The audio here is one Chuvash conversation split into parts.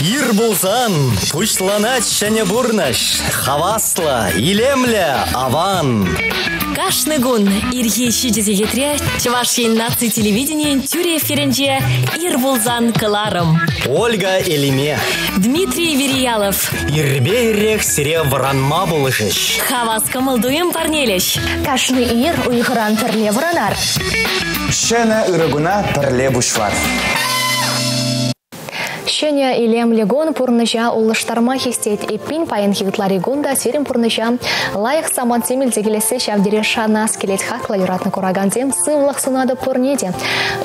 Ир пулсан пуҫланать ҫӗнӗ пурнӑҫ. Хаваслӑ, илемлӗ, аван. Кашни кун ирхи 7 сехетре Чӑваш Ен наци телевиденийӗн тӳрӗ эфирӗнче «Ир пулсан» кӑларӑм. Ольга Элиме. Дмитрий Вериялов. Ирпе ирех сире вӑранма пулӑшӗҫ. Хавас кӑмӑл-туйӑм парнелӗҫ. Кашни ир уйӑхран пӗрле вӑранар. Ҫӗнӗ ырӑ куна пӗрле пуҫлар. Ҫӗнӗ илемлӗ кун пурнӑҫа улӑштарма хистет. Эппин, паянхи ытлари кун та сирӗн пурнӑҫа лайӑх самантсем илсе килессе ҫав тери шанас килет. Хаклӑ юратнӑ куракансем, сывлӑх сунатӑп пурне те.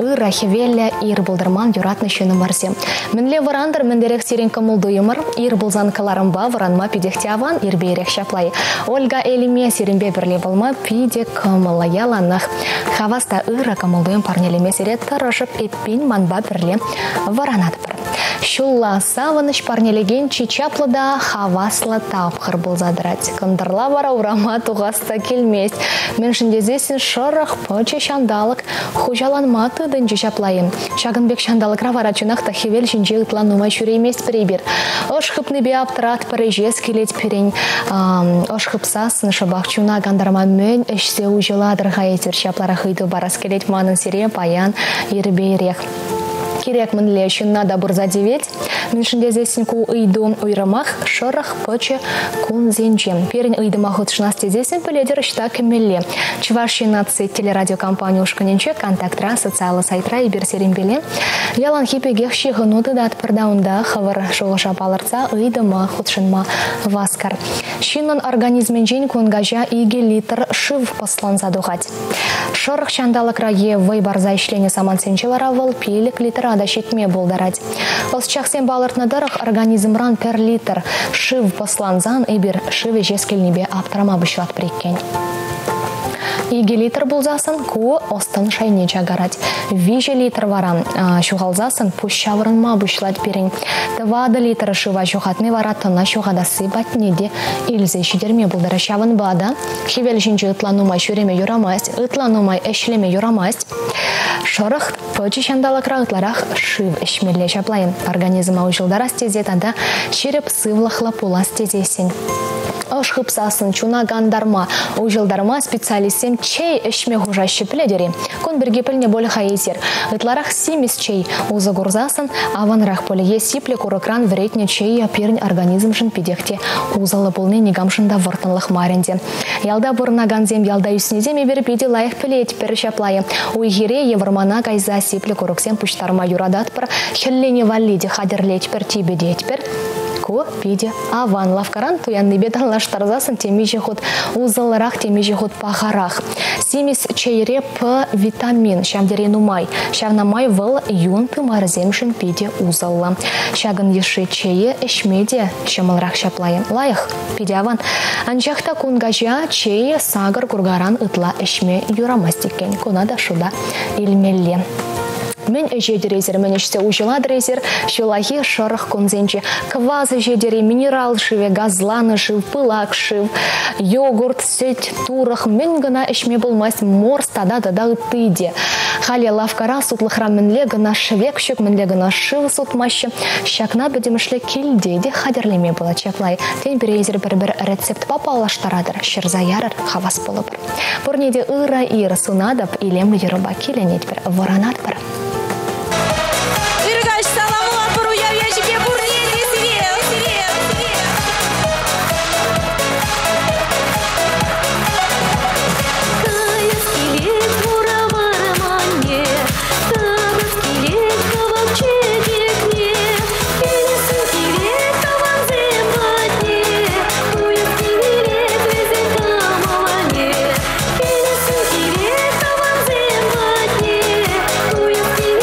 Ырӑ, хӗвеллӗ ир пултӑрман юратнӑ ҫыннӑмӑрсем. Мӗнле вӑрантӑр, мӗнлерех сирӗн кӑмӑл-туйӑмӑр? Ир пулсан кӑларӑмпа вӑранма питех те аван, ирпе ирех ҫапла. Ольга Элиме сирӗнпе пӗрле пулма питӗ кӑмӑллӑ яланах. Хавас та ырӑ кӑмӑл-туйӑм парнелеме сире тӑрӑшӑп эппин манпа пӗрле вӑранатпӑр. Ҫулла савӑнӑҫ парнелекен чи чаплӑ та хаваслӑ тапхӑр пулса тӑрать. Кӑнтӑрла вара урама тухас та килмест. Мӗншӗн тесессӗн шӑрӑх пӑчӑ ҫанталӑк хуҫаланма тытӑнчӗ ҫапла-им. Ҫакӑн пек ҫанталӑкра вара чӑнах та хӗвел ҫинче ытла нумай ҫӳрейместпӗр эпир. Ӑш хыпнипе аптӑратпӑр, ӗҫес килет пирӗн. Ӑш хыпсассӑн шӑпах чуна кантарма мӗн ӗҫсе уҫӑлатӑр-ха эсир? Ҫапларах ыйту парас килет манӑн сире паян ирпе ирех. Кирек мӗнле ҫынна та пырса тивет. Мӗншӗн тесессӗн ку ыйту уйрӑмах шӑрӑх пӑчӑ кунсенче. Пирӗн ыйтӑма хутшӑнас тесессӗн пӗлетӗр ӑҫта кӗмелле. Чӑваш Ен наци телерадиокомпани ушкӑнӗнче Контактра социаллӑ сайтра эпир сирӗнпеле яланхи пекех ҫыхӑну тытатпӑр та унта хӑвӑр шухӑша палӑртса ыйтӑма хутшӑнма васкӑр. Ҫыннӑн организмӗнчен кун каҫа 2 литр шыв пӑсланса тухать. Шӑрӑх ҫанталӑкра е вӑй парса ӗҫленӗ самантсенче вара вӑл 5 литра та ҫитме пултарать. Ӑсчахсем палӑртнӑ тӑрӑх, организмран пӗр литр шыв пӑслансан эпир шыв ӗҫес килнипе аптӑрама пуҫлатпӑр иккен. 2 литр пулсассӑн ку ӑс-тӑн шайне чакарать. 3 литр вара ҫухалсассӑн пуҫ ҫаврӑнма пуҫлать пирӗн. 4 литр шыва ҫухатни вара тӑна ҫухатасси патне те илсе ҫитерме пултарать. Ҫавӑнпа та хӗвел ҫинче ытла нумай ҫӳреме юрамасть, ытла нумай ӗҫлеме юрамасть. Шӑрӑх пӑчӑ ҫанталӑкра ытларах шыв ӗҫмелле ҫапла-и? Организма уҫӑлтарас тесе тата ҫирӗп сывлӑхлӑ пулас тесессӗн. Ӑш хыпсассӑн чуна кантарма, уҫӑлтарма специалистсем чей ӗҫме хушаҫҫӗ пӗлетӗр-и? Кун пирки пӗлнӗ пуль-ха эсир. Ытларах симӗс чей усӑ курсассӑн аванрах пулӗ е сиплӗ курӑкран вӗретнӗ чей пирӗн организмшӑн питех те усӑллӑ пулни никамшӑн та вӑрттӑнлӑх мар ӗнтӗ. Ялта пурӑнакансем ялта ӳснисем эпир питӗ лайӑх пӗлетпӗр ҫапла-и. Уй-хире е вӑрмана кайса сиплӗ курӑксем пуҫтарма юрататпӑр, хӗллене валли те хатӗрлетпӗр, типӗтетпӗр. Ку питӗ аван. Лавккаран туяннипе танлаштарсассӑн темиҫе хут усӑллӑрах, темиҫе хут пахарах. Симӗс чейре П витамин ҫав тери нумай. Ҫавна май вӑл юн тымарӗсемшӗн питӗ усӑллӑ. Ҫакӑн йышши чее ӗҫме те ҫӑмӑлрах ҫапла. Лайӑх, питӗ аван. Анчах та кун каҫа чей сакӑр куркаран ытла ӗҫме юрамасть иккен. Куна та шута илмелле. Мӗн ӗҫетӗр эсир, мӗн ӗҫсе уҫӑлатӑр эсир ҫуллахи шӑрӑх кунсенче? Квас ӗҫетӗр-и, минерал шывӗ, газланӑ шыв, пылак шыв, йогурт, сӗт, турӑх, мӗн кӑна ӗҫме пулмасть, морс тата тата ытти те. Халӗ лавккара сутлӑхра мӗнле кӑна шӗвек ҫук, мӗнле кӑна шыв сутмаҫҫӗ. Ҫакна пӗтӗмӗшле килте те хатӗрлеме пулать ҫапла. Тен, пире эсир пӗр-пӗр рецептпа паллаштаратӑр, ҫырса ярӑр, хавас пулӑпӑр. Пурне те ырӑ ир сунатӑп, илемлӗ юрӑпа киленетпӗр, вӑранатпӑр. Ырӑ каҫ, саламлатпӑр уяв ячӗпе пурне те сире! Каяс килет хура вӑрманне, тӑвас килет кӑвак чечекне, килесси килет тӑвансем патне, туяс килет вӗсен кӑмӑлне, килесси килет тӑвансем патне, туяс килет.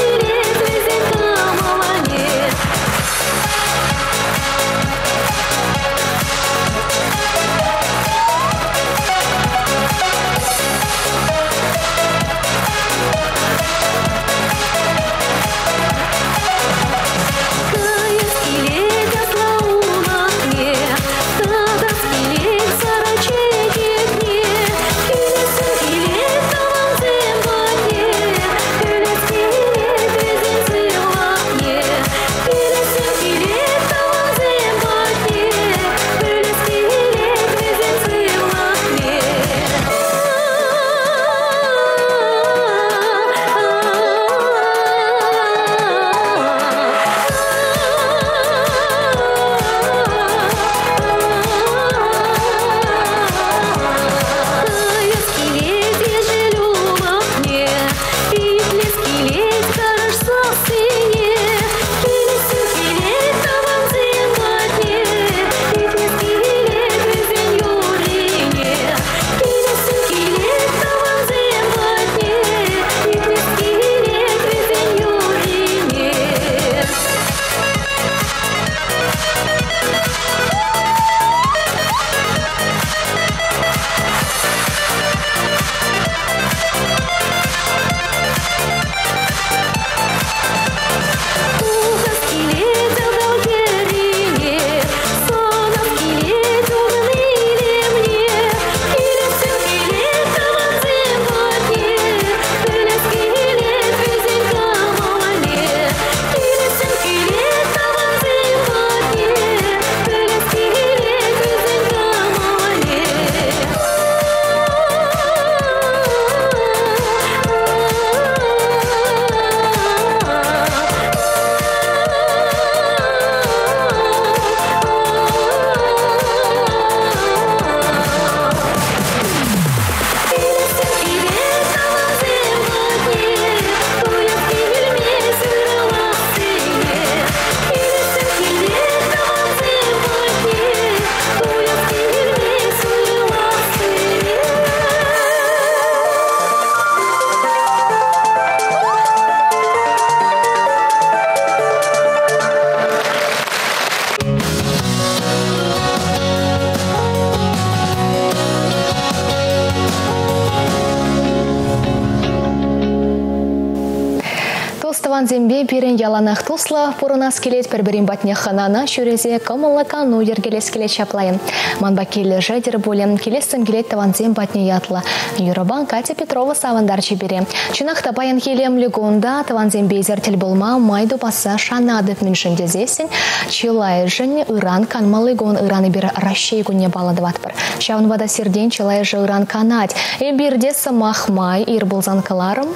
Тӑвансемпе пирӗн яланах туслӑ пурӑнас килет, пӗр-пӗрин патне хӑнана ҫӳресе кӑмӑллӑ кану йӗркелес килет ҫапла. Манпа килӗшетӗр пулӗ, килессӗм килет тӑвансем патне ятлӑ юрӑпа Катя Петрова савӑнтарчӗ пире. Чӑнах та паянхи илемлӗ кунта тӑвансемпе эсир тӗл пулма май тупасса шанатӑп мӗншӗн тесессӗн чылайӑшӗн ыран канмалли кун, ыран эпир Раҫҫей кунне паллӑ тӑватпӑр. Ҫавӑнпа та сиртен чылайӑшӗ ыран канать. Эпир те сӑмах май ир пулсан кӑларӑм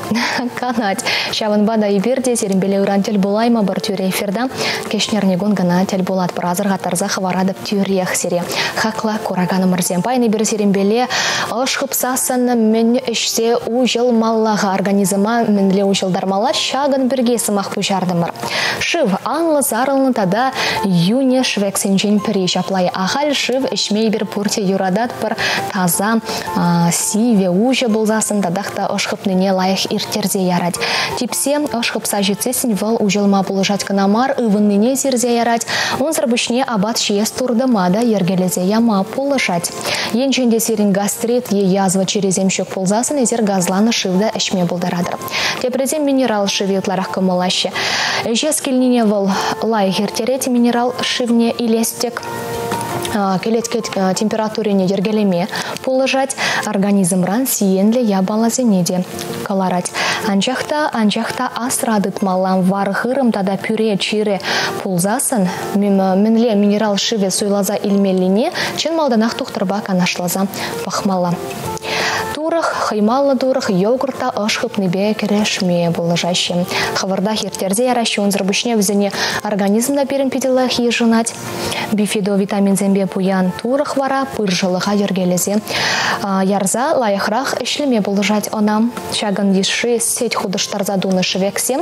канать. Ҫавӑнпа та эпир те сирӗнпеле ыран тӗл пулаймӑпӑр тӳрӗ эфирта. Кӗҫнерникун кӑна тӗл пулатпӑр. Асӑрхаттарса хӑваратӑп тӳрех сире. Хаклӑ кураканӑмӑрсем, паян эпир сирӗнпеле ӑш хыпсассӑн мӗн ӗҫсе уҫӑлмалла-ха организма мӗнле уҫӑлтармалла ҫакӑн пирки сӑмах пуҫартӑмӑр. Шыв анлӑ сарӑлнӑ тата йӳнӗ шӗвексенчен пӗри ҫапла. Ахаль шыв ӗҫме эпир пурте юрататпӑр. Таса, сивӗ, уҫӑ пулсассӑн татах та ӑш хыпнине лайӑх ирттерсе ярать. Типсе ӑш хыпса ҫитсессӗн вӑл уҫӑлма пулӑшать кӑна мар, ывӑннине сирсе ярать. Унсӑр пуҫне апат ҫиес туртӑма та йӗркелесе яма пулӑшать. Енчен те сирӗн гастрит е язва чирӗсем ҫук пулсассӑн эсир газланӑ шыв та ӗҫме пултаратӑр. Теприсем минерал шывӗ ытларах кӑмӑллаҫҫӗ. Ӗҫес килнине вӑл лайӑх ирттерет, минерал шывне илес тӗк кӗлетке температурине йӗркелеме пулӑшать, организмран сиенлӗ япаласене те кӑларать. Анчах та, анчах та асра тытмалла вар-хырӑм тата пӳре чирӗ пулсассӑн мӗнле минерал шывӗ суйласа илмеллине чӑн малтанах тухтӑрпа канашласа пӑхмалла. Турӑх, хӑймаллӑ турӑх йогурт та ӑш хыпнипе кӗрешме пулӑшаҫҫӗ. Хӑвӑртах ирттерсе яраҫҫӗ, унсӑр пуҫне вӗсене организм та пирӗн питӗ лайӑх йышӑнать. Бифидовитаминсемпе пуян турӑх вара пыршӑлӑха йӗркелесе ярса лайӑхрах ӗҫлеме пулӑшать ӑна. Ҫакӑн йышши сӗт хутӑштарса тунӑ шӗвексем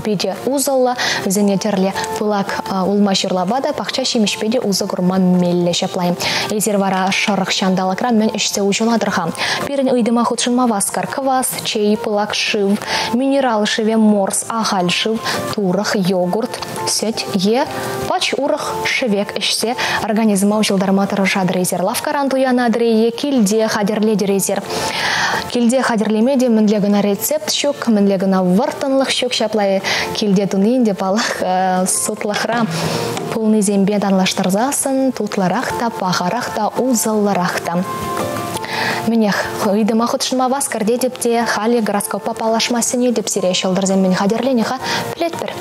питӗ усӑллӑ. Вӗсене тӗрлӗ пылак улма-ҫырлапа та, пахча ҫимӗҫпе те усӑ курма меллӗ ҫапла. Эсир вара шӑрӑх ҫанталӑкра мӗн ӗҫсе уҫӑлатӑр-ха? Пирӗн ыйтӑма хутшӑнма васкӑр. Квас, чей, пылак шыв, минерал шывӗ, морс, ахаль шыв, турӑх, йогурт, сӗт е пач урӑх шӗвек ӗҫсе организма уҫӑлтарма тӑрӑшатӑр эсир. Лавккаран туянатӑр-и е килте хатӗрлетӗр эсир. Килте хатӗрлеме те мӗнле кӑна рецепт ҫук, мӗнле кӑна вӑрттӑнлӑх ҫук. Ҫапла килте туни ӗнтӗ, паллах, сутлӑхра пулнисемпе танлаштарсассӑн тутлӑрах та, пахарах та, усӑллӑрах та. Мӗнех, ыйтӑма хутшӑнма васкӑр тетӗп те, халӗ гороскоппа паллашма сӗнетӗп сире. Ҫӑлтӑрсем мӗн хатӗрленӗ-ха, пӗлетпӗр.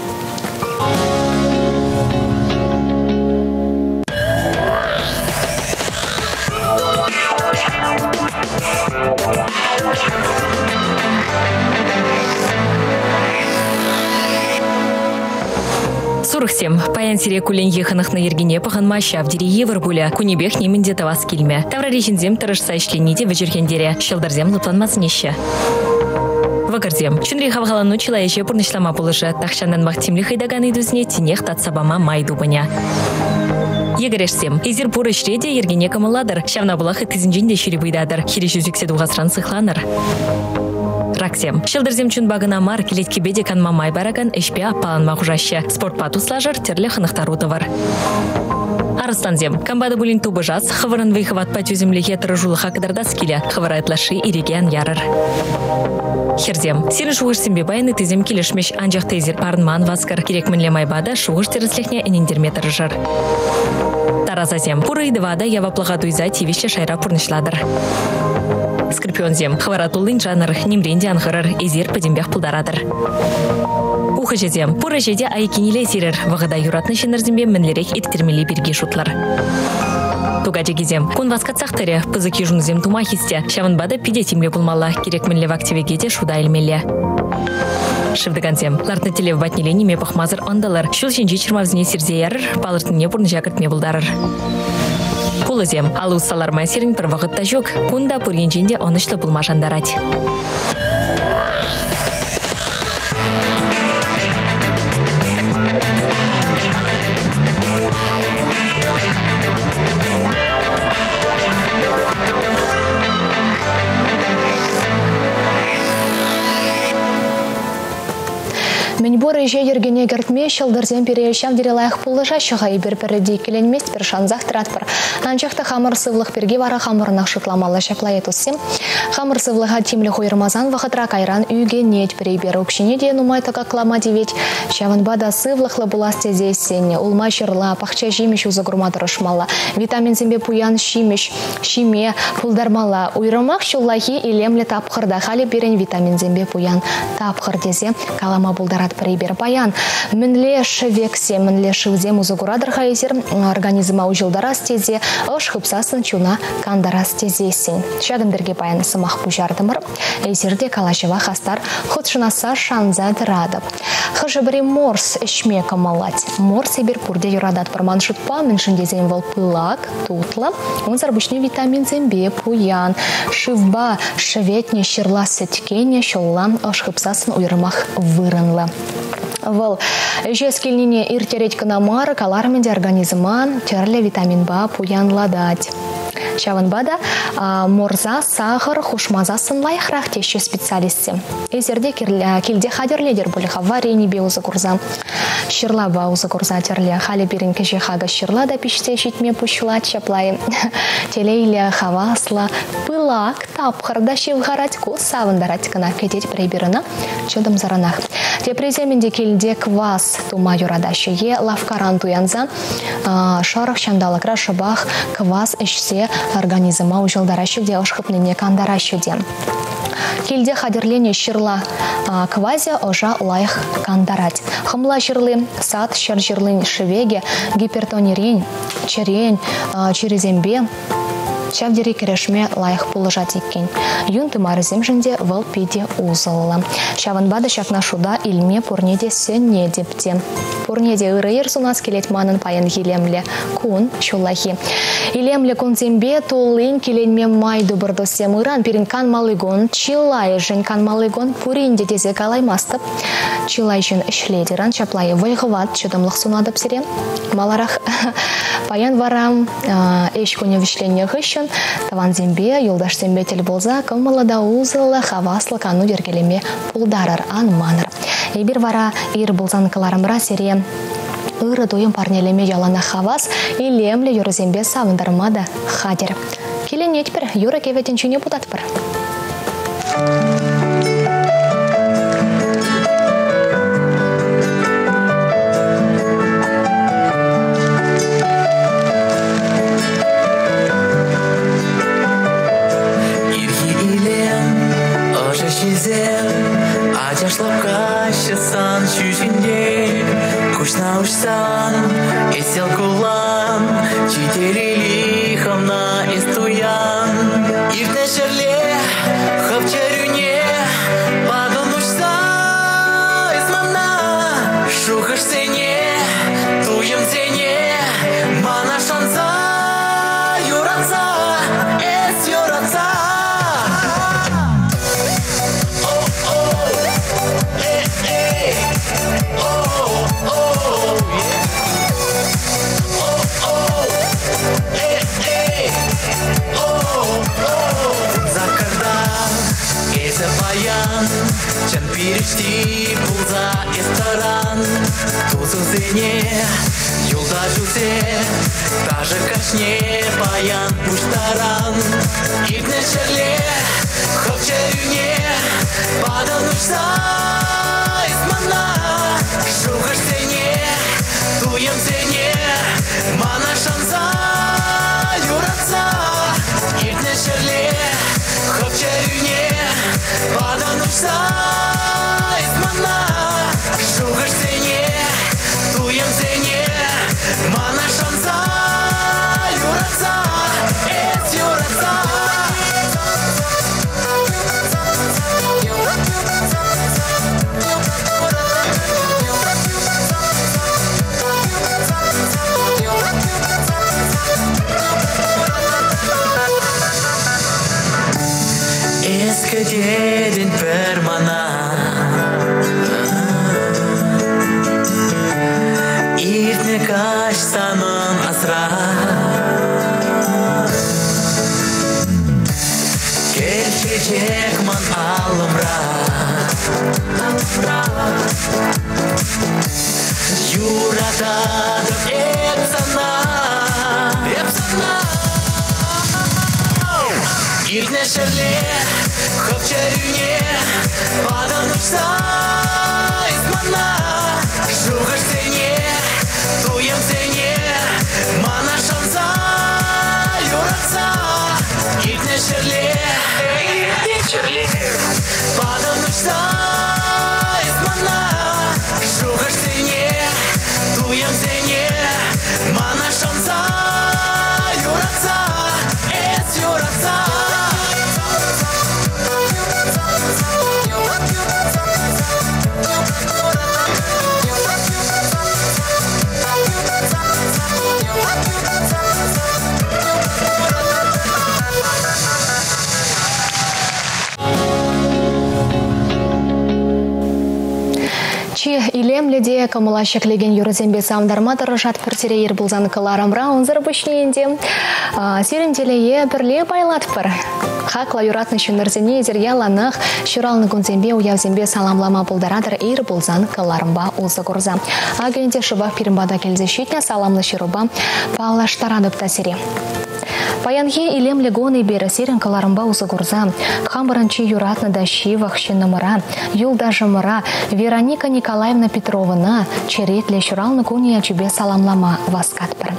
Сурӑхсем, паян сире кулленхи хӑнӑхнӑ йӗркене пӑхӑнма ҫав тери йывӑр пулӗ. Кунӗпех нимӗн те тӑвас килмӗ. Таврари ҫынсем тӑрӑшса ӗҫлени те вӗчӗрхентере. Ҫӑлтӑрсем лӑпланма сӗнеҫҫӗ. Вӑкӑрсем. Чунри хавхалану чылай ӗҫе пурнӑҫлама пулӑшӗ. Тахҫантанпах тимлӗх ыйтакан ыйтусене тинех татса пама май тупӑнӗ. Йӗкӗрешсем. Эсир пур ӗҫре те йӗркене кӑмӑллатӑр. Ҫавна пулах ыттисенчен те ҫирӗп ыйтатӑр. Хирӗҫӳ сиксе тухасран сыхланӑр. Раксем. Ҫӑлтӑрсем чунпа кӑна мар, кӗлеткепе те канма май паракан ӗҫпе аппаланма хушаҫҫӗ. Спортпа туслашӑр, тӗрлӗ хӑнӑхтару тӑвӑр. Арӑслансем. Кампа та пулин тупӑшас, хӑвӑрӑн вӑй-хӑватпа тӳсӗмлӗхе тӑрӑшулӑха кӑтартас килӗ. Хӑвӑра ытлашши ирӗке ан ярӑр. Хӗрсем. Сирӗн шухӑшсемпе паян ыттисем килӗшмӗҫ, анчах та эсир парӑнман васкӑр. Кирек мӗнле майпа та шухӑш тӗрӗслӗхне ӗнентерме тӑрӑшӑр. Тарасасем. Пур ыйтӑва та яваплӑха туйса тивӗҫлӗ шайра пурнӑҫлатӑр. Скорпионсем. Хӑвӑра туллин шанӑр, нимрен те ан хӑрӑр, эсир пӗтӗмпех пултаратӑр. Ухӑҫӑсем. Пур ӗҫе те айккинелле сирӗр. Вӑхӑта юратнӑ ҫыннӑрсемпе мӗнлерех ирттермелли пирки шутлӑр. Тукачӑкисем. Кун васкатсах тӑрӗ. Пысӑк йышӑнусем тума хисте. Ҫавӑнпа та питӗ тимлӗ пулмалла. Кирек мӗнле вак-тӗвеке те шута илмелле. Шывтӑкансем. Лартнӑ тӗллев патнелле ниме пӑхмасӑр ӑнтӑлӑр. Ҫул ҫинчи чӑрмавсене сирсе ярӑр, палӑртнине пурнӑҫа кӗртме пултарӑр. Пулӑсем. Алӑ усса ларма сирӗн пӗр вӑхӑт та ҫук. Кунта пур енчен те ӑнӑҫлӑ пулма шантарать. Мӗнпур Ӗҫе йӗркене кӗртме ҫӑлтӑрсем пире ҫав тери лайӑх пулӑшаҫҫӗ-ха, эпир пӗрре те иккӗленместпӗр, шансах тӑратпӑр. Анчах та хамӑр сывлӑх пирки вара хамӑрӑнах шутламалла ҫапла туссем. Хамӑр сывлӑха тимлӗх уйӑрмасан вӑхӑтра кайран ӳкӗнетпӗр эпир. Укҫине те нумай тӑкаклама тивет. Ҫавӑнпа та сывлӑхлӑ пулас тесессӗн улма-ҫырла, пахча ҫимӗҫ усӑ курма тӑрӑшмалла. Витаминсемпе пуян ҫимӗҫ ҫиме пултармалла. Уйрӑмах ҫуллахи илемлӗ тапхӑрта халӗ пирӗн витаминсемпе пуян тапхӑр тесе калама пултаратпӑр эпир. Паян мӗнле шӗвексем, мӗнле шывсем усӑ куратӑр-ха эсир организма уҫӑлтарас тесе, ӑш хыпсассӑн чуна кантарас тесессӗн. Ҫакӑн пирки паян сӑмах пуҫартӑмӑр. Эсир те калаҫӑва хастар хутшӑнасса шанса тӑратӑп. Хӑшӗ-пӗри морс ӗҫме кӑмӑллать. Морс эпир пурте юрататпӑр. Ман шутпа, мӗншӗн тесен вӑл пылак, тутлӑ. Унсӑр пуҫне витаминсемпе пуян. Шывпа шӗветнӗ ҫырла сӗткенӗ ҫулла ӑш хыпсассӑн уйрӑмах вырӑнлӑ. Вӑл ӗҫес килнине ирттерет кӑна мар, каларӑм ӗнтӗ, организма тӗрлӗ витаминпа пуянлатать. Ҫавӑнпа та морса сахӑр хушмасассӑн лайӑхрах теҫҫӗ специалистсем. Эсир те килте хатӗрлетӗр пуль-ха варенипе усӑ курса, ҫырлапа усӑ курса тӗрлӗ. Халӗ пирӗн кӗҫех акӑ ҫырла та пиҫсе ҫитме пуҫлать ҫапла. Телейлӗ, хаваслӑ, пылак тапхӑр та ҫывхарать, ку савӑнтарать кӑна, кӗтетпӗр эпир ӑна чӑтӑмсӑрӑнах. Теприсем ӗнтӗ килте квас тума юратаҫҫӗ е лавккаран туянса шӑрӑх ҫанталӑкра шӑпах квас ӗҫсе организма уҫӑлтараҫҫӗ те ӑш хыпнине кантараҫҫӗ те. Килте хатӗрленӗ ҫырла квасӗ ӑша лайӑх кантарать. Хӑмла ҫырли, сад ҫӗр ҫырлин шӗвекӗ гипертонирен, чӗрен чирӗсемпе ҫав тери кӗрешме лайӑх пулӑшать иккен. Юн тымарӗсемшӗн те вӑл питӗ усӑллӑ. Ҫавӑнпа та ҫакна шута илме пурне те сӗнетӗп те. Пурне те ырӑ ир сунас килет манӑн паянхи илемлӗ кун, ҫуллахи. Илемлӗ кунсемпе туллин киленме май тупӑр, туссем. Ыран пирӗн канмалли кун, чылайӑшӗн канмалли кун, пурин те тесе калаймастӑп. Чылай ҫын ӗҫлет ыран, ҫапла вӑй-хӑват, чӑтӑмлӑх сунатӑп сире. Маларах паян вара ӗҫ кунӗ вӗҫленнӗ хыҫҫӑн тӑвансемпе, юлташсемпе тӗл пулса кӑмӑллӑ та усӑллӑ, хаваслӑ кану йӗркелеме пултарӑр, ан манӑр. Эпир вара ир пулсан кӑларӑмра сире ырӑ туйӑм парнелеме яланах хавас, илемлӗ юрӑсемпе савӑнтарма та хатӗр. Киленетпӗр, юрӑ-кӗвӗ тӗнчине путатпӑр. Ирхи илем, ӑшӑ ҫилсем ачашлап каҫҫӗ сан ҫӳҫӗнте. Куҫна уҫсан, эс йӑл кулан, чи телейли хӑвна эс туян. Иртнӗ ҫӗрле хӑв чӗрӳне патӑн уҫса эс мана. Шухӑшсене, туйӑмсене мана шанса, юратса, эс юратса. Закарда эсӗ паян чӑн пирӗшти пулса эс тӑран. Тусусене, юлташусем ташӑ каҫне паян пуҫтаран. Иртнӗ ҫӗрле хӑв чӗрӳне патӑн уҫса эс мана. Шухӑшсене, туйӑмсене мана шанса, юратса. Иртнӗ ҫӗрле хӑв чӗрӳне патӑн уҫса эс мана. Шухӑшсене, туйӑмсене мана шанса, юратса, эс юратса. Эс кӗтетӗн пӗр мана. Иртнӗ каҫ санӑн асра. Кӗл чечек ман алӑмра. Юрататӑп эп сана, эп сана. Иртнӗ ҫӗрле хӑв чӗрӳне патӑн уҫса эс мана. Шухӑшсене, туйӑмсене мана шанса, юратса. Иртнӗ ҫӗрле, иртнӗ ҫӗрле патӑн уҫса эс мана. Шухӑшсене, туйӑмсене мана шанса, юратса, эс юратса. Чи илемлӗ те кӑмӑла ҫӗклекен юрӑсемпе савӑнтарма тӑрӑшатпӑр сире ир пулсан кӑларӑмра. Унсӑр пуҫне ӗнтӗ сирӗн телее пӗрле пайлатпӑр. Хаклӑ юратнӑ ҫыннӑрсене эсир яланах ҫуралнӑ кунсемпе, уявсемпе саламлама пултаратӑр ир пулсан кӑларӑмпа усӑ курса. Акӑ ӗнтӗ шӑпах пирӗн пата килсе ҫитнӗ саламлӑ ҫырупа паллаштаратӑп та сире. Паянхи илемлӗ кун эпир сирӗн кӑларӑмпа усӑ курса хамӑрӑн чи юратнӑ та ҫывӑх ҫыннӑмӑра, юлташӑмӑра Вероника Николаевна Петровӑна черетлӗ ҫуралнӑ кунӗ ячӗпе саламлама васкатпӑр.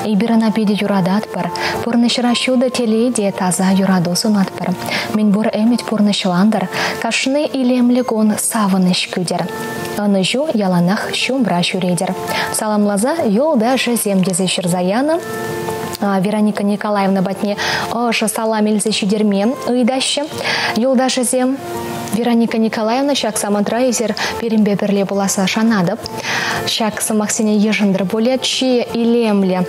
Эпир ӑна питӗ юрататпӑр, пурнӑҫра ҫутӑ телей те таса юрату сунатпӑр. Мӗнпур ӗмӗт пурнӑҫлантӑр, кашни илемлӗ кун савӑнӑҫ кӳтӗр. Ӑнӑҫу яланах ҫумра ҫӳретӗр. Саламласа юлташӗсем тесе ҫырса янӑ Вероника Николаевна патне ӑшӑ салам илсе ҫитерме ыйтаҫҫӗ юлташӗсем. Вероника Николаевна, ҫак самантра эсир пирӗнпе пӗрле пуласса шанатӑп. Ҫак сӑмахсене йышӑнтӑр пулӗ. Чи илемлӗ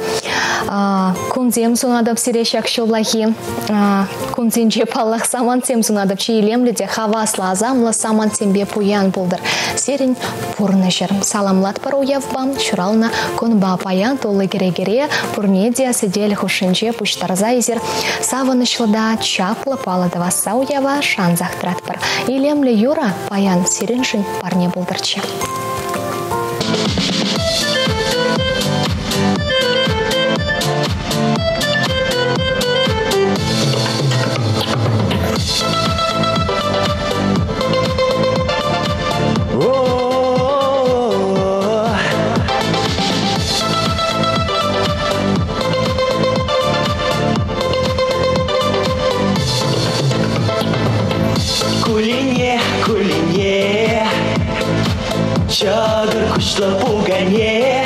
кунсем сунатӑп сире ҫак ҫуллахи кунсенче, паллах, самантсем сунатӑп. Чи илемлӗ те хаваслӑ, асамлӑ самантсемпе пуян пултӑр сирӗн пурнӑҫӑр. Саламлатпӑр уявпа, ҫуралнӑ кунпа. Паян тулли кӗрекере пурне те сӗтел хушшинче пуҫтарса эсир савӑнӑҫлӑ та чаплӑ паллӑ тӑвасса уява шансах тӑратпӑр. Илемлӗ юрӑ паян сирӗншӗн парне пултӑрччӗ. Кулине, кулине, чакӑр куҫлӑ пукане.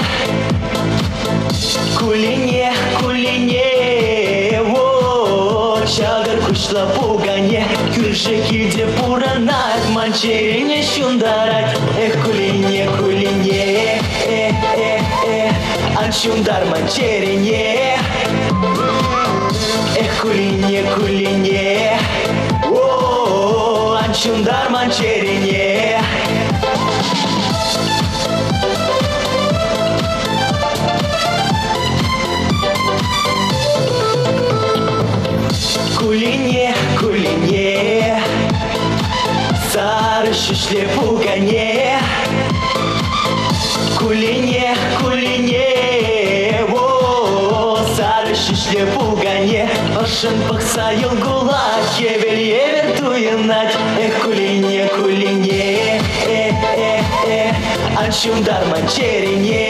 Кулине, кулине, о, чакӑр куҫлӑ пукане. Кӳршӗ килте пурӑнать, ман чӗрене ҫунтарать. Эх, кулине, кулине, э, э, э, ан ҫунтар ман чӗрене. Эх, кулине, кулине, о, ан ҫунтар ман чӗрене. Кулине, кулине, сарӑ ҫӳҫлӗ пукане. Кулине, кулине, о, сарӑ ҫӳҫлӗ пукане. Ӑшшӑн пӑхса йӑл кулать, хӗвел евӗр туйӑнать. Эх, кулине, кулине, э, э, э, ан ҫунтар ман чӗрене.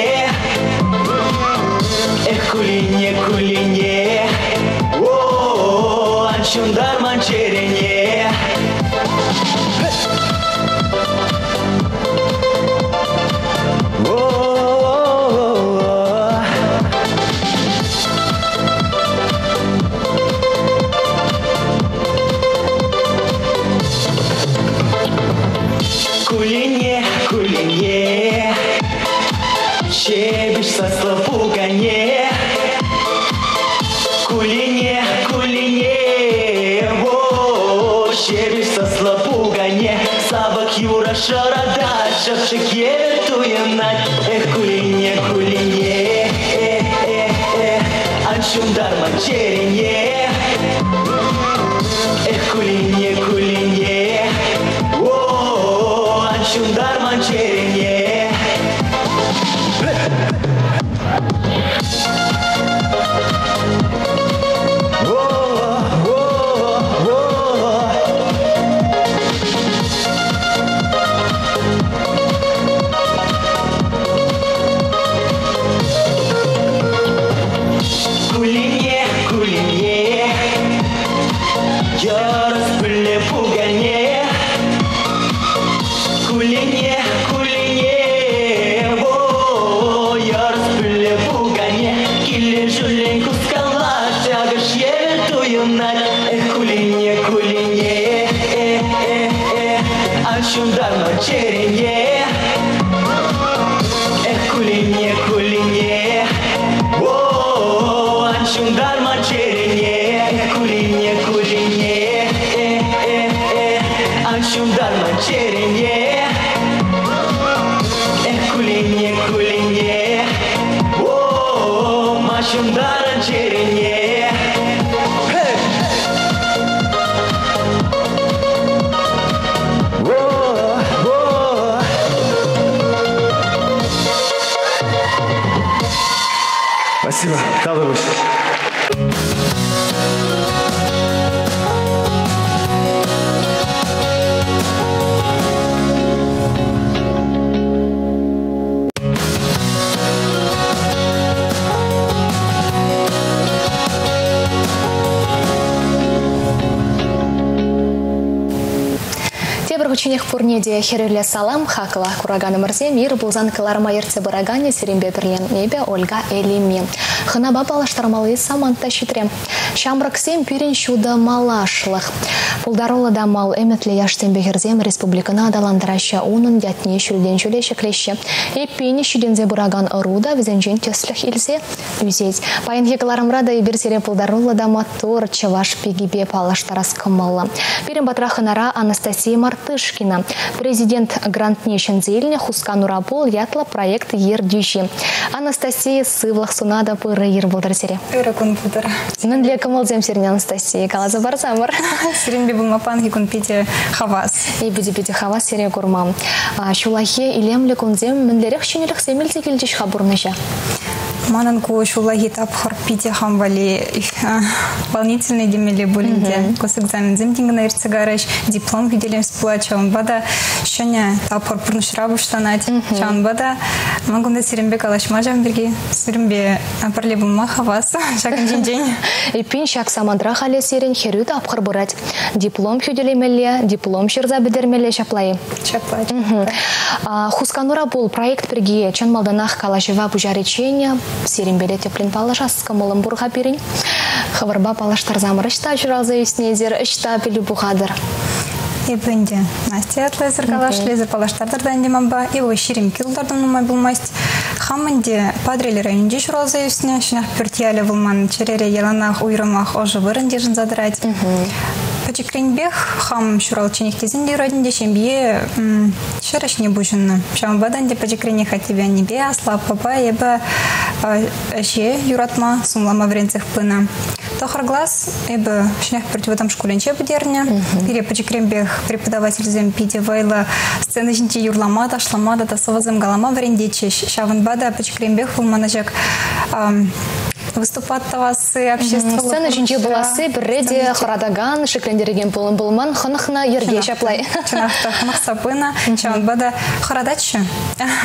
Эх, кулине, кулине, о, ан ҫунтар ман чӗрене. Кулине, кулине, ҫепӗҫ саслӑ пукане. Кулине, кулине, о, ҫепӗҫ саслӑ пукане. Савӑк юрӑ шӑратать, шӑпчӑк евӗр туйӑнать. Эх, кулине, кулине, э, э, э, ан ҫунтар ман чӗрене. Эх, кулине, кулине, о, ан ҫунтар ман чӗрене. ҫунтарма чӗрене. Кулине, кулине, э, э, э, ан ҫунтарма чӗрене. Эх, кулине, кулине, о, ма ҫунтаран чӗрене. Hey! О, о. Спасибо. Тавтапуҫ. Тепӗр хутченех пурне те хӗрӳллӗ салам, хаклӑ кураканӑмӑрсем, ир пулсан кӑларӑма ертсе пыраканӗ сирӗнпе пӗрле эпӗ, Ольга Элими. Хӑнапа паллаштармалли самант та ҫитрӗ. Ҫамрӑксем пирӗн ҫутӑ малашлӑх. Пултаруллӑ та мал ӗмӗтлӗ яшсемпе хӗрсем республикӑна аталантараҫҫӗ, унӑн ятне ҫӳлтен ҫӳле ҫӗклеҫҫӗ. Эппин, ҫитӗнсе пыракан ӑру та вӗсенчен тӗслӗх илсе ӳсет. Паянхи кӑларӑмра та эпир сире пултаруллӑ та маттур чӑваш пикипе паллаштарас кӑмӑллӑ. Пирӗн патра хӑнара Анастасия Мартышкина, президент грантне ҫӗнсе илнӗ Хусканура пул ятлӑ проект ертӳҫи. Анастасия, сывлӑх сунатӑп, ырӑ ир пултӑр сире. Ырӑ кун пултӑр. Мӗнле кӑмӑлсем сирӗн, Анастасия? Каласа парсамӑр. Сирӗнпе пулма паянхи кун питӗ хавас. Эпӗ те питӗ хавас сире курма. Ҫуллахи илемлӗ кунсем мӗнлерех ҫӗнӗлӗхсем илсе килчӗҫ-ха пурнӑҫа? Манӑн ку ҫуллахи тапхӑр питӗ хам валли волнительный темелле пуль ӗнтӗ. Госэкзаменсем тин кӑна иртсе карӗҫ, диплом хӳтӗлес пулать, ҫавӑнпа та ҫӗнӗ тапхӑр пурнӑҫра пуҫланать. Ҫавӑнпа та ман кунта сирӗнпе калаҫма ҫавӑн пирки, сирӗнпе пӗрле пулма хавас ҫакӑн ҫинчен. Эппин, ҫак самантра халӗ сирӗн хӗрӳ тапхӑр пырать. Диплом хӳтӗлемелле, диплом ҫырса пӗтермелле ҫапла-и? Ҫапла. Хусканура пул проект пирки чӑн малтанах калаҫӑва пуҫариччен сирӗнпеле тӗплӗн паллашас кӑмӑлӑм пур-ха пирӗн. Хӑвӑрпа паллаштарсамӑр ӑҫта ҫуралса ӳснӗ эсир, ӑҫта пӗлӳ пухатӑр? Эпӗ ӗнтӗ Настя ятлӑ эсӗр калашлӗ, эсӗр паллаштартӑр та ӗнтӗ манпа. Эпӗ 20 килтартӑм нумай пулмасть. Хам ӗнтӗ Патӑрьел районӗнче ҫуралса ӳснӗ. Ҫӗнӗ пӳрт ялӗ вӑл ман чӗрере яланах уйрӑмах ӑшӑ вырӑн йышӑнса тӑрать. Пӗчӗкренпех хам ҫуралчченех тесен те юрать ӗнтӗ, ҫемье ҫӗр ӗҫне пуҫӑннӑ. Ҫавӑнпа та ӗнтӗ пӗчӗкренех аттепе аннепе, аслӑ аппапа эпӗ ӗҫе юратма, сумлама вӗренсех пынӑ. Тӑхӑр класс эпӗ Ҫӗнӗ Пӳрт вӑтам шкулӗнче пӗтернӗ. Пире пӗчӗкренпех преподавательсем питӗ вӑйлӑ сцена ҫинче юрлама, ташлама тата сӑвӑсем калама вӗрентетчӗҫ. Ҫавӑнпа та пӗчӗкренпех вӑл мана ҫак выступать тӑвасси, обществӑллӑ Сцена ҫинче пуласси пӗрре те хӑратакан, шиклентерекен пулӑм пулман, хӑнӑхнӑ йӗрке ҫапла. Чӑнах та хӑнӑхса пынӑ, ҫавӑнпа та хӑрататчӗ.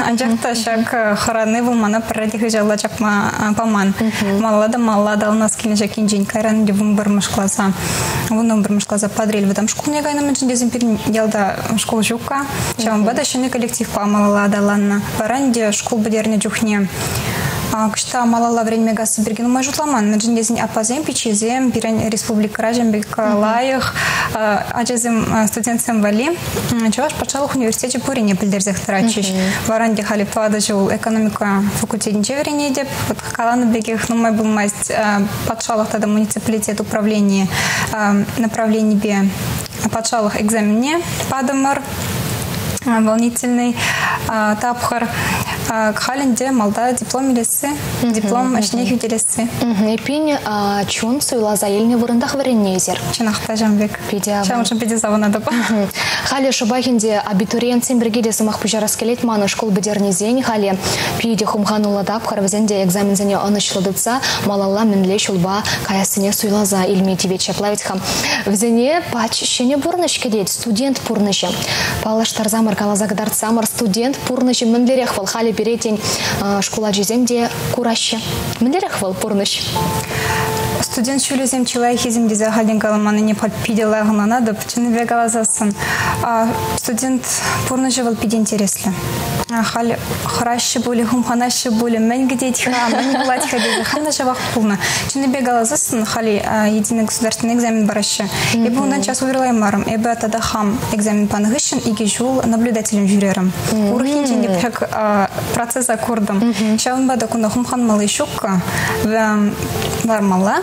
Анчах та ҫак хӑрани вӑл мана пӗрре те хыҫалла чакма паман. Малалла та малалла аталанас килнӗ ҫак енчен. Кайран ӗнтӗ 11-мӗш класа, 11-мӗш класа Патӑрьел вӑтам шкулне кайнӑ, мӗншӗн тесен пирӗн ялта шкул ҫукка. Ҫавӑнпа та ҫӗнӗ коллективпа малалла аталаннӑ. Вара ӗнтӗ шкул пӗтернӗ чухне кӑҫта малалла вӗренме касси пирки нумай шутламан. Мӗншӗн тесен аппасем, пиччесем пирӗн республикӑра ҫын пек лайӑх ачасем, студентсем валли Чӑваш патшалӑх университечӗ пуррине пӗлтерсех тӑратчӗҫ. Вара ӗнтӗ халӗ тӑватӑ ҫул экономика факультетӗнче вӗренетӗп. Вот каланӑ пекех нумай пулмасть патшалӑх тата муниципалитет управленийӗ направленипе патшалӑх экзаменне патӑмӑр. Волнительный тапхӑр. Халь ӗнтӗ малта диплом илесси, диплом ӗҫне хӳтӗлесси. Эппин, чун суйласа илнӗ вырӑнтах вӗреннӗ эсир. Чӑнах та ҫавӑн пек. Питӗ аван. Ҫавӑншӑн питӗ савӑнатӑп. Халӗ шӑпах ӗнтӗ абитуриентсем пирки те сӑмах пуҫарас килет манӑн. Шкул пӗтернисен халӗ питӗ хумхануллӑ тапхӑр. Вӗсен те экзаменсене ӑнӑҫлӑ тытса малалла мӗнле ҫулпа каяссине суйласа илме тивет ҫапла вӗт-ха. Вӗсене пач ҫӗнӗ пурнӑҫ кӗтет, студент пурнӑҫӗ. Паллаштарсамӑр, каласа кӑтартсамӑр, студент пурнӑҫӗ мӗнлерех вӑл? Халӗ пире, тен, шкул ачисем те кураҫҫӗ. Мӗнлерех вӑл пурнӑҫ? Студент ҫулӗсем чылай хисем тесе ахальтен каламаннине питӗ лайӑх ӑнланатӑп. Чӑннипе каласассӑн, студент пурнӑҫӗ вӑл питӗ интереслӗ. Халь хӑраҫҫӗ пулӗ, хумханаҫҫӗ пулӗ, мӗн кӗтет-ха, мӗн пулать-ха тесе хам та ҫавах пулнӑ. Чӑннипе каласассӑн, халь единый государственный экзамен параҫҫӗ. Эпӗ унтан час уйрӑлаймарӑм. Эпӗ тата хам экзамен панӑ хыҫҫӑн 2 ҫул наблюдателем ҫӳрерӗм. Урӑх енчен те ҫак процеса куртӑм. Ҫавӑнпа та кунта хумханмалли ҫуккӑ. Лармалла,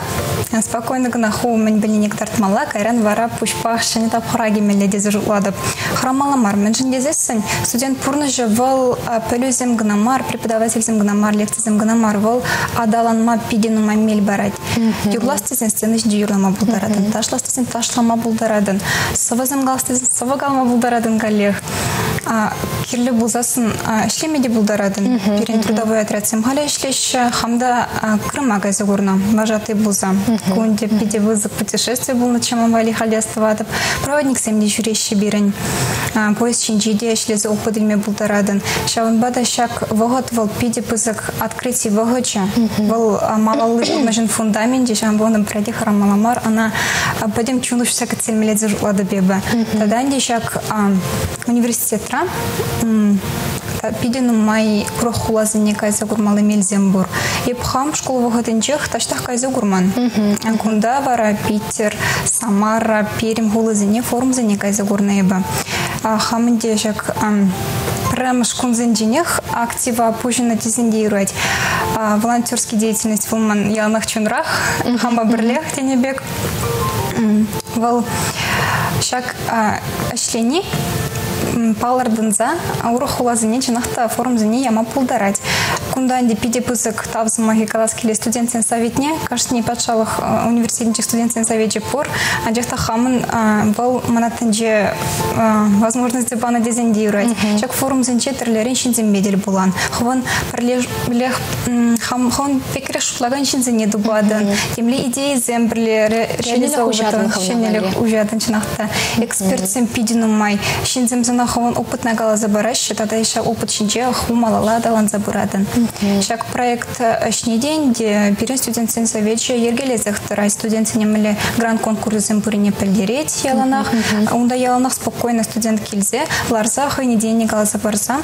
спокойно кӑна ху мӗн пӗлнине кӑтартмалла, кайран вара пуҫпах ҫӗнӗ тапхӑра кӗмелле тесе шутлатӑп. Хӑрамалла мар, мӗншӗн тесессӗн студент пурнӑҫӗ вӑл пӗлӳсем кӑна мар, преподавательсем кӑна мар, лекцисем кӑна мар, вӑл аталанма питӗ нумай мел парать. Юрлас тесен сцена ҫинче юрлама пултаратӑн, ташлас тесен ташлама пултаратӑн, сӑвӑсем калас тесен сӑвӑ калама пултаратӑн каллех. Кирлӗ пулсассӑн ӗҫлеме те пултаратӑн. Пирӗн трудовой отрядсем халӗ ӗҫлеҫҫӗ. Хам та Крыма кайса курнӑ, вожатый пулса. Ку ӗнтӗ питӗ пысӑк путешествие пулнӑччӗ ман валли халӗ астӑватӑп. Проводниксем те ҫӳреҫҫӗ пирӗн. Поезд ҫинче те ӗҫлесе опыт илме пултаратӑн. Ҫавӑнпа та ҫак вӑхӑт вӑл питӗ пысӑк открытие вӑхӑчӗ. Вӑл малалли пурнӑҫӑн фундаменчӗ, ҫавӑнпа унӑн пӗрре хӑрамалла мар. Ӑна пӗтӗм чун уҫса кӗтсе илмелле тесе шутлатӑп эпӗ. Тата ӗнтӗ ҫак университетра питӗ нумай урӑх хуласене кайса курмалли мелсем пур. Эп хам шкул вӑхӑтӗнчех таҫтах кайса курман. Кунта вара Питер, Самара, Пермь хуласене, форумсене кайса курнӑ эпӗ. Хам ӗнтӗ ҫак пӗрремӗш кунсенченех актива пуҫӑннӑ тесен те юрать. Волонтерский деятельность вӑл ман яланах чунрах, хампа пӗрлех тенӗ пек. Вӑл ҫак ӗҫлени палӑртӑнса урӑх хуласене чӑнах та форумсене яма пултарать. Кунта ӗнтӗ питӗ пысӑк тав сӑмахӗ калас килет студентсен советне. Кашни патшалӑх университетӗнче студентсен совечӗ пур. Анчах та хамӑн вӑл мана тӗнче возможности панӑ тесен те юрать. Ҫак форумсенче тӗрлӗрен ҫынсемпе тӗл пулан. Хӑвӑн пӗрлех хӑвӑн пекрех шутлакан ҫынсене тупатӑн. Темле идейӑсем пӗрле реализовыватӑн, ҫӗнӗлӗх уҫатӑн чӑнах та. Экспертсем питӗ нумай. Ҫынсем сана хӑвӑн опытна каласа параҫҫӗ тата ҫав опыт ҫинче ху малалла аталанса пыратӑн. Ҫак проект ӗҫне те ӗнтӗ пирӗн студентсен совечӗ йӗркелесех тӑрать. Студентсене мӗнле грант конкурсӗсем пуррине пӗлтерет яланах. Унта яланах спокойно студент килсе ларса хӑйне идейине каласа парса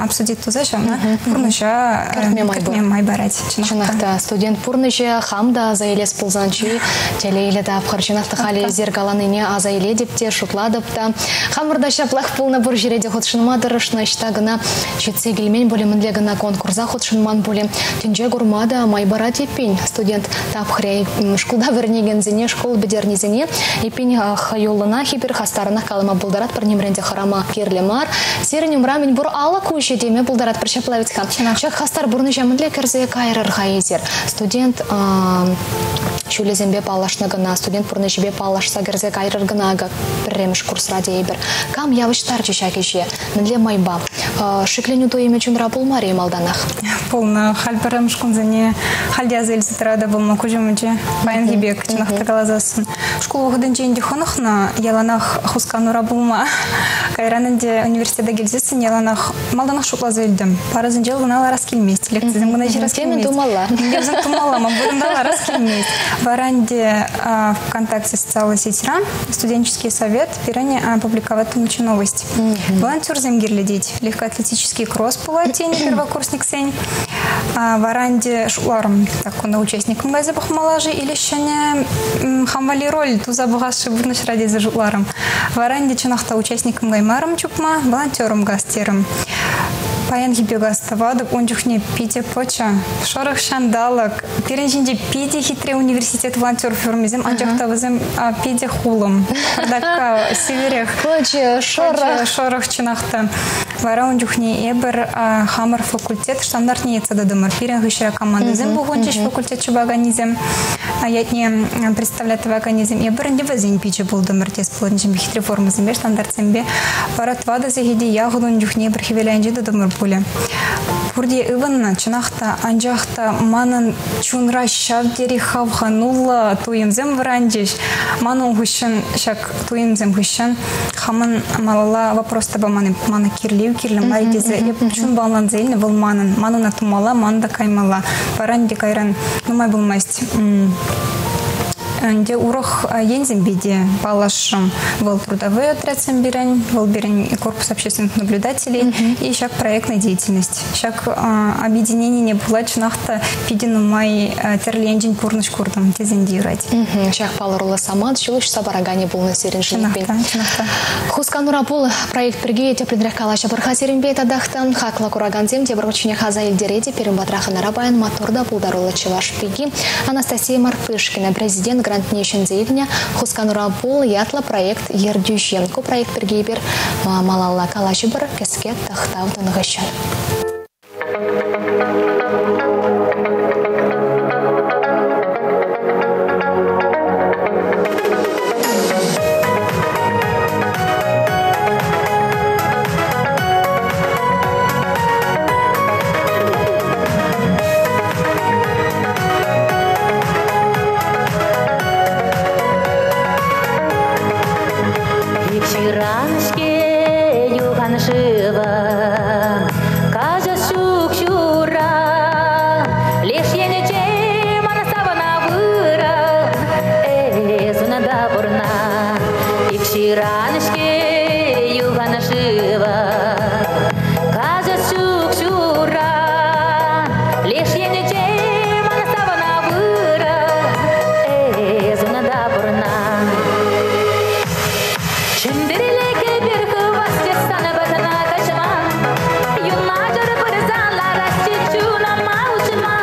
обсудить туса ҫавна пурнӑҫа кӗртме май парать. Чӑнах та студент пурнӑҫӗ хам та аса илес пулсан чи телейлӗ тапхӑр. Чӑнах та халӗ эсир каланине аса илетӗп те, шутлатӑп та. Хамӑр та ҫаплах пулнӑ пур ҫӗре те хутшӑнма тӑрӑшнӑ, ӑҫта кӑна ҫитсе килмен пулӗ, мӗнле кӑна конкурса хутшӑнман пулӗ. Тӗнче курма та май парать эппин. Студент тапхӑрӗ шкулта вӗренекенсене, шкул пӗтернисене эппин хӑюллӑнах эпир хастарӑнах калама пултаратпӑр, нимрен те хӑрама кирлӗ мар. Сирӗн умра мӗн пур алӑк уҫӑ теме пултаратпӑр ҫапла вӗт-ха. Ҫак хастар пурнӑҫа мӗнле кӗрсе кайрӑр-ха эсир? Студент ҫулӗсемпе паллашнӑ кӑна, студент пурнӑҫӗпе паллашса кӗрсе кайрӑр кӑна акӑ пӗрремӗш курсра тейӗпӗр. Кам явӑҫтарчӗ ҫак ӗҫе? Мӗнле майпа? Шикленӳ туйӑмӗ чунра пулмарӗ-и малтанах? Пулнӑ. Халь пӗрремӗш кунсене халь те аса илсе тӑратӑп пулма куҫ умӗнче. Паянхи пек, чӑнах та каласассӑн. Шкул вӑхӑтӗнче ӗнтӗ хӑнӑхнӑ, яланах хусканура пулма. Кайран ӗнтӗ университета килсессӗн яланах малтанах шутласа илтӗм. Парӑсенче кӑна ларас килмест, лекцисем кӑна ҫырас килмест. Темӗн тумалла. Темӗн тумалла, ман вырӑнта ларас килмест. Вара ӗнтӗ ВКонтакте социаллӑ сетьра студенческий совет пирӗн опубликовать тунӑччӗ новость. Волонтерсем кирлӗ тет. Легкоатлетический кросс пулать тенӗ первокурсниксен. Вара ӗнтӗ шутларӑм, так кунта участникӑм кайса пӑхмалла-ши или ҫӗнӗ хам валли роль туса пӑхас-ши пурнӑҫра тесе шутларӑм. Вара ӗнтӗ чӑнах та участникӑм каймарӑм чупма, волонтером кас терӗм. Паянхи пек астӑватӑп, ун чухне питӗ пӑчӑ, шӑрӑх ҫанталӑк. Пирӗн ҫинче питӗ хитре университет волонтер формисем, анчах та вӗсем питӗ хулӑм. Пӑртакка сивӗрех. Пӑчӑ, шӑрӑх. Шӑрӑх чӑнах та. Вара ун чухне эпӗр хамӑр факультет штандартне йӑтса тӑтӑмӑр. Пирӗн хыҫра командӑсем пухӑнчӗҫ, факультет чупаканнисем, ятне представлять тӑваканнисем. Эпӗр ӗнтӗ вӗсен пичӗ пултӑмӑр тес пулӑнчӗ хитре формӑсемпе, штандартсемпе. Вара тӑватӑ сехете яхӑн ун чухне эпӗр хӗвел айӗнче тӑтӑмӑр пулӗ. Пурте ывӑннӑ, чӑнах та, анчах та манӑн чунра ҫав тери хавхануллӑ туйӑмсем вӑранчӗҫ. Манӑн хыҫҫӑн ҫак туйӑмсем хыҫҫӑн хамӑн малалла вопрос та паман, мана кирлӗ кирлӗ мар тесе эп чунпа ӑнланса илнӗ, вӑл манӑн, манӑн тумалла, ман та каймалла. Вара ӗнтӗ кайран нумай пулмасть. Ӗнтӗ урӑх енсемпе те паллашрӑм. Вӑл трудовой отрядсем пирӗн, вӑл пирӗн корпус общественных наблюдателей и ҫак проектная деятельность. Ҫак объединенине пула чӑнах та питӗ нумай тӗрлӗ енчен пурнӑҫ куртӑм тесен те юрать. Ҫак палӑруллӑ самант ҫул уҫса параканӗ пулнӑ сирӗншӗн. Чӑнах та. Хусканура пул проект пирки тӗплӗнрех калаҫӑпӑр-ха сирӗнпе татах та. Хаклӑ куракансем тепӗр хутченех аса илтеретӗп. Пирӗн патра хӑнара паян маттур та пултаруллӑ чӑваш пики Анастасия Мартышкина президент грантне ҫӗнсе илнӗ Хусканура пул ятлӑ проект ертӳҫи. Ку проект пирки эпир малалла калаҫӑпӑр, кӗске тӑхтав тунӑ хыҫҫӑн. Ҫыран-ҫке юхан шывӑн, каҫӑ ҫук ҫура. Леш енӗнче мана савӑна вырӑн, эс унта пурна. Ик ҫыран-ҫке юхан шывӑн, каҫӑ ҫук ҫура. Леш енӗнче мана савӑна вырӑн, эс унта пурна. Чӗнтӗрле кӗпер хывасчӗ сана патна каҫма, юнашар пырса ларасчӗ чунӑма уҫма.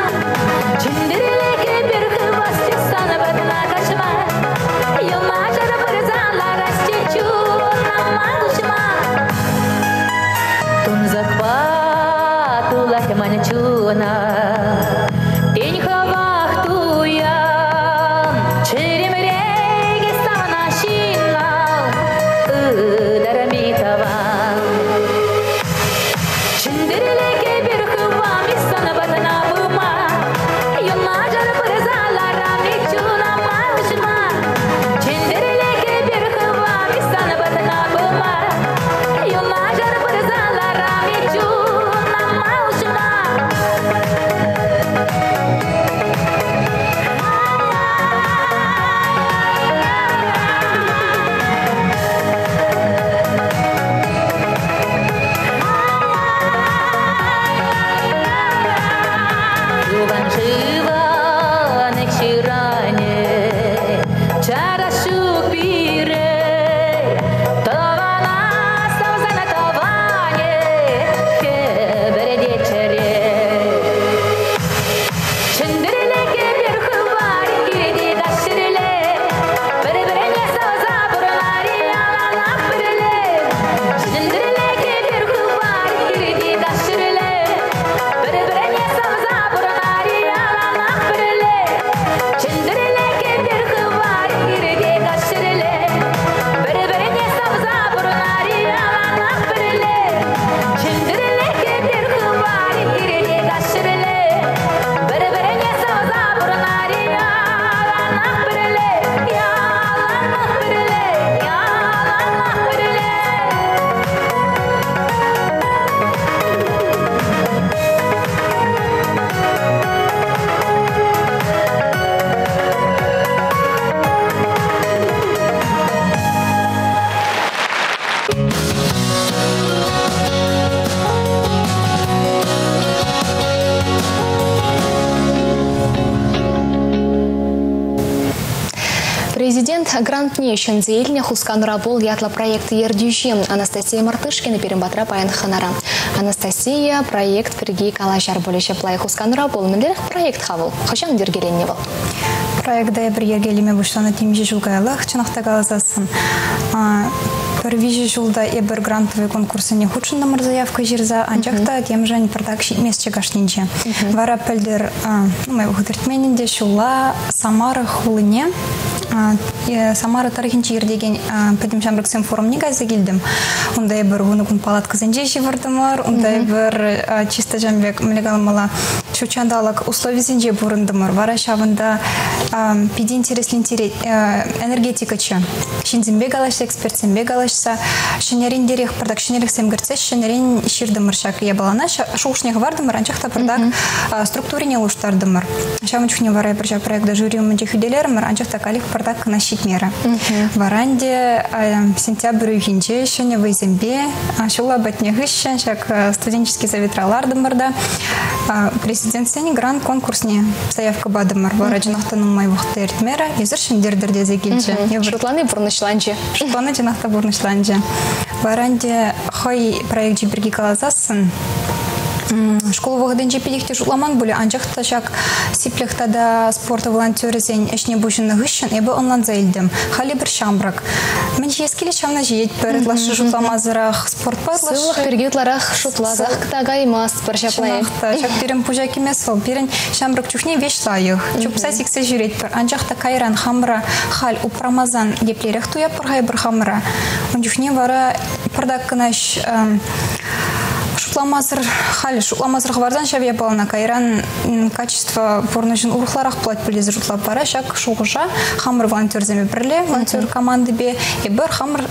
Чӗнтӗрле кӗпер хывасчӗ сана патна каҫма, юнашар пырса ларасчӗ чунӑма уҫма. Тунсӑхпа тулать ман чуна, тен хӑвах туян, чӗремре сана ҫынна ытарми тӑван. Чӗнтӗрле кӗпер хывам-и сана патна пыма, юнашар пырса ларам-и чунӑма уҫма. Чӗнтӗрле кӗпер хывам-и сана патна пыма, юнашар пырса ларам-и чунӑма уҫма. Юхан шыван ҫыранӗ чара ҫук пире, тӑвана савсана тӑванӗ хӗпӗртет чӗре. Чӗнтӗрле кӗпер хывар килте каҫ-ҫӗрле, пӗр-пӗрне савса пурӑнар яланах пӗрле. Чӗнтӗрле кӗпер хывар килте каҫ-ҫӗрле, пӗр-пӗрне савса пурӑнар яланах пӗрле. Чӗнтӗрле кӗпер хывар килте каҫ-ҫӗрле, пӗр-пӗрне савса пурӑнар яланах пӗрле. Чӗнтӗрле кӗпер хывар килте каҫ-ҫӗрле, пӗр-пӗрне савса пурӑнар яланах пӗрле, яланах пӗрле, яланах пӗрле. Президент грантне ҫӗнсе илнӗ Хусканура пул ятлӑ проект ертӳҫи Анастасия Мартышкина пирӗн патра паян хӑнара. Анастасия проект пирки калаҫар пулӗ ҫапла. Хусканура пул мӗнлерех проект-ха вӑл? Хӑҫан йӗркеленнӗ вӑл? Проекта эпир йӗркелеме пуҫланӑ темиҫе ҫул каяллах, чӑнах та каласассӑн. Пӗр виҫӗ ҫулта эпир грантовый конкурссене хутшӑнтӑмӑр заявка ҫырса, анчах та темшӗн пӑртак ҫитместчӗ кашнинче. Вара пӗлтӗр, нумай вӑхӑт иртмен ӗнтӗ, ҫулла Самара хулине Самара тӑрӑхӗнче иртекен пӗтӗм ҫамрӑксен форумне кайса килтӗм. Унта эпир 10 кун палаткӑсенче ҫывӑртӑмӑр, унта эпир чисто ҫам пек, мӗнле каламалла, ҫут ҫанталӑк условисенче пурӑнтӑмӑр. Вара ҫавӑнта питӗ интереслӗ энергетикӑччӗ. Ҫынсемпе калаҫса, экспертсемпе калаҫса, ҫӗнӗрен-терех пӑртак ҫӗнӗлӗхсем кӗртсе ҫӗнӗрен ҫыртӑмӑр ҫак япалана. Шухӑшне хӑвартӑмӑр, анчах та пӑртак структурине улӑштартӑмӑр. Ҫавӑн чухне вара эпир ҫав проекта жюри умӗнче хӳтӗлерӗмӗр, анчах та каллех пӑртак кӑна ҫитмерӗ. Вара ӗнтӗ сентябрь уйӑхӗнче ҫӗнӗ вӑйсемпе ҫулла патне хыҫҫӑн ҫак студенческий советра лартӑмӑр та президентсен грант конкурсне заявка патӑмӑр. Вара чӑнах та нумай вӑхӑт иртмерӗ. Эсир ҫӗнтертӗр тесе килчӗ. Шутлани пурнӑҫланчӗ. Шутлани чӑнах та пурнӑҫланчӗ. Вара ӗнтӗ хӑй проекчӗ пирки каласассӑн, шкул вӑхӑтӗнче питех те шутламан пулӗ, анчах та ҫак сиплӗх тата спорт волонтерӗсен ӗҫне пуҫӑннӑ хыҫҫӑн эпӗ ӑнланса илтӗм. Халӗ пӗр ҫамрӑк. Мӗн ҫиес килет, ҫавна ҫиетпӗр, ытлашши шутламасӑрах спортпа ытлашши. Сывлӑх пирки ытларах шутласах та каймастпӑр ҫапла. Чӑнах та, ҫак пирӗн пуҫа кӗмест вӑл. Пирӗн ҫамрӑк чухне веҫ лайӑх. Чупса сиксе ҫӳретпӗр. Анчах та кайран хамӑра халь упрамасан еплерех туяппӑр-ха эпир хамӑра. Ун чухне вара пӑртак кӑна шутламасӑр, халь шутламасӑр хӑварсан ҫав япалана кайран качество пурнӑҫӑн урӑхларах пулать пуль тесе шутлап вара ҫак шухӑша хамӑр волонтерсемпе пӗрле, волонтер командипе эпир хамӑр